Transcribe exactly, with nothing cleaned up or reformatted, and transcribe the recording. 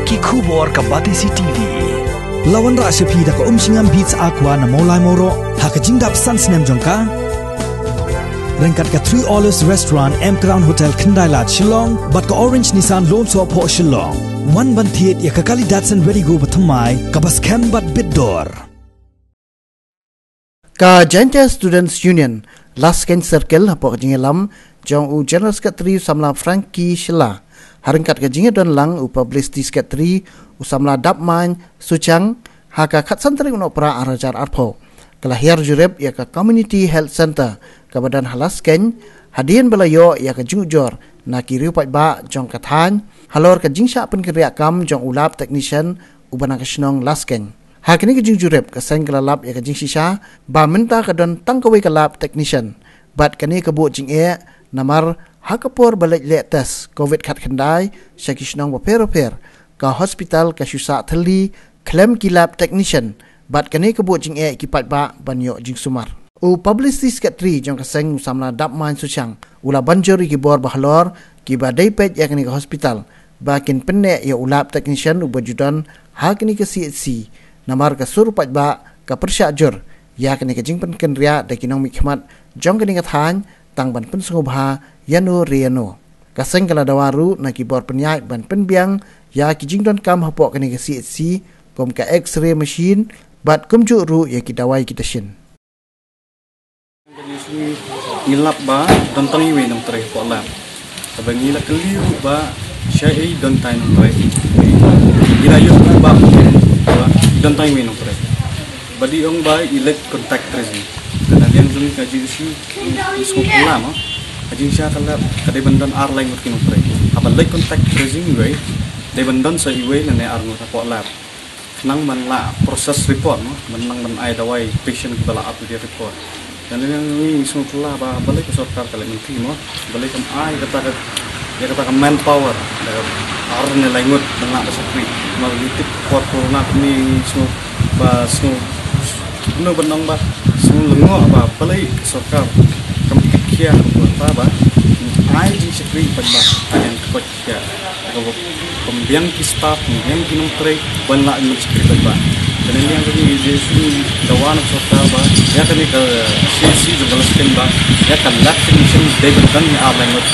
Ki khubor ka Batesi T V. La wanrah sha phi da ka Umshngam Beats Aqua na Mawlai Mawroh ha ka jingdap san snem jong ka. Ryngkat ka Three Olives Restaurant, M Crown Hotel, Khyndai Lad, Shillong, bad ka Orange Nissan Lone Soh Phoh Shillong. Wan ban thied ïa ka kali Datsun Redi-GO bathymmai kaba skhem bad bit dor. Ka Jaintia Students Union Laskeiñ Circle hapoh ka jingïalam jong u General Secretary u samla Frankie Shylla, ha ryngkat ka jingïadon lang u Publicity Secretary u samla Dapmain Suchang, ha ka khatsan tarik u Nohprah arhajar arphew, ka la hiar jurip ïa ka Community Health Centre kaba don ha Laskeiñ, hadien ba la ïoh ïa ka jingujor na ki riew paidbah jong ka thaiñ halor ka jingshah pynkynriah kam jong u lab technician uba na ka shnong Laskeiñ. Ha kane ka jingjurip, ka seng ka la lap ïa ka jingshisha ba mynta ka don tang kawei ka lab technician bad kane ka buh jingeh, namar ha ka por ba leit leh test covid khatkhyndai sha ki shnong bapher bapher, ka hospital ka shu sah thylli khlem ki lab technician, bad kane ka buh jingeh ki paidbah ban ïoh jingsumar. U Publicity Secretary jong ka seng u samla Dapmain Suchang u la ban jur ïa ki bor bahalor kiba dei peit ïa kane ka hospital ba kin pynneh ïa u lab technician uba ju don ha kane ka C H C, namar ka sur paidbah ka pyrshah jur ïa kane ka jingpynkynriah da ki nongmihkhmat jong kane ka thaiñ tang ban pynsngewbha ïano re ïano. Ka seng ka la dawa ruh na ki bor pynïaid ban pynbiang ïa ki jingdonkam hapoh kane ka C H C, kum ka X-ray machine bad kumjuh ruh ïa ki dawai ki dashin. Ngi lap ba don tang iwei nongtrei hapoh lab. Haba ngi la kylli ruh ba shaei don tang nongtrei, ngi la ïoh ruh ba, ba don tang iwei nongtrei. Ba dei ong ba i leit contact tracing. Ka na liang jong ka J C, i sngewkhuslai mo. Ka jingshisha ka lab ka dei ban don ar lai ngut ki nongtrei. Haba leit contact tracing iwei, dei ban don sa iwei lane ar ngut hapoh lab. Khnang ban lah process report mo, ban nang ban ai dawai patient kiba la ap ïa ki report. Ka na liang jong ngi, ngi sngewkhuslai ba balei ka sorkar ka leh mynta mo, balei kam ai kata ka, ïa kata ka manpower da ar ne lai ngut ban lah ban shakri. Namar ngi tip por corona kane ngi sngew ba sngew kumno ban ong ba sngew lyngngoh ba balei ka sorkar kam ïa kata ba ai jingshakri paidbah, ai jingkoit ïa ka, pynbiang ki staff, pynbiang ki nongtrei ban lah ban shakri paidbah. Ka na liang jong ngi, J C, ngi dawa na ka sorkar ba ïa kane ka C H C jong ka Laskeiñ ba ïa ka lab technician dei ban don ar lai ngut.